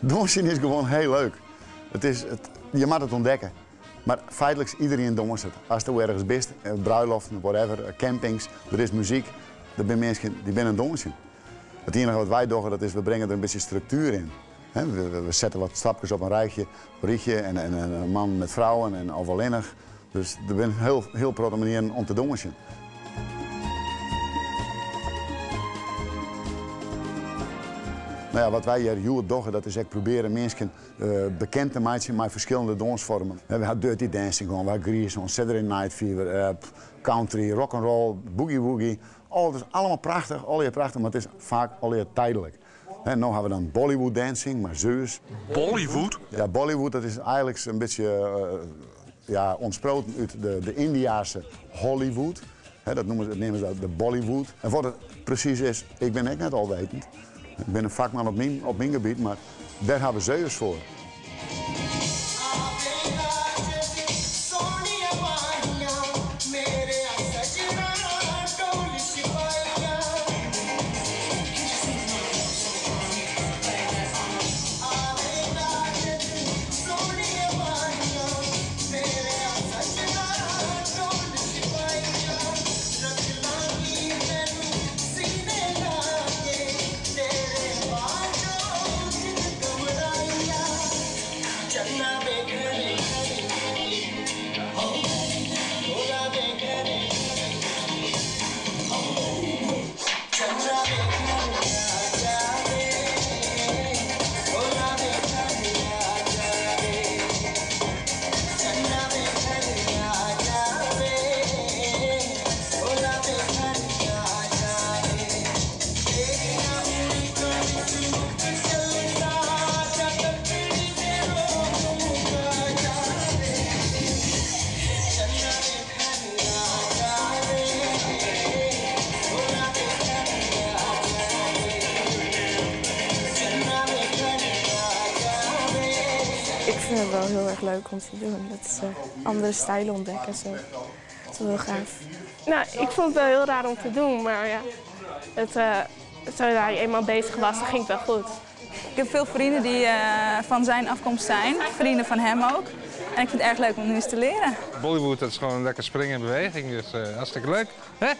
Dûnsjen is gewoan hiel leuk. It is, it, je moatte it ûntdekke. Mar feitlik iderien dûnset. Asto ergens bist, bruiloften, whatever, campings, der is muzyk, der binne minsken dy binne oan it dûnsjen. It iennige wat wy dogge, dat is we bringe der in bytsje struktuer yn. We sette wat stapkes op in rijtje, rychje en en mannen met frouwen en of allinnich. Dus der binne hiel, hiel protte manieren om te dûnsjen. No ja, wat wy hjir hjoed dogge, dat is ek probearje minsken bekend te meitsjen mei ferskillende dûnsfoarmen. We ha dirty dancing hân, we ha grease hân, Saturday Night Fever, country, rock and roll, boogie woogie. Alles is allegear prachtich, allegear prachtich, mar it is faak allegear tydlik. No ha we dan Bollywood dancing mei Zeus. Bollywood? Ja, Bollywood dat is eigenlik in bytsje ja, ûntsproten út de Yndiaanske Hollywood. Dat noeme se, neame se de Bollywood. En wat it presys is, ik bin ek net alwetend. Ik bin in fakman op myn, op myn gebiet, mar dêr ha we Zeus foar. Ik fyn it wol hiel erch leuk om te dwaan. Dat is andere stilen ûntdekke en sa. Dat is wol hiel gaaf. No, ik fûn it wol hiel raar om te dwaan, mar ja, it, zodra je eenmaal bezig was, dan ging het wel goed. Ik heb veel vrienden die van zijn afkomst zijn, vrienden van hem ook. En ik vind het erg leuk om nu eens te leren. Bollywood, dat is gewoon lekker springen en beweging, dus hartstikke leuk. Hè?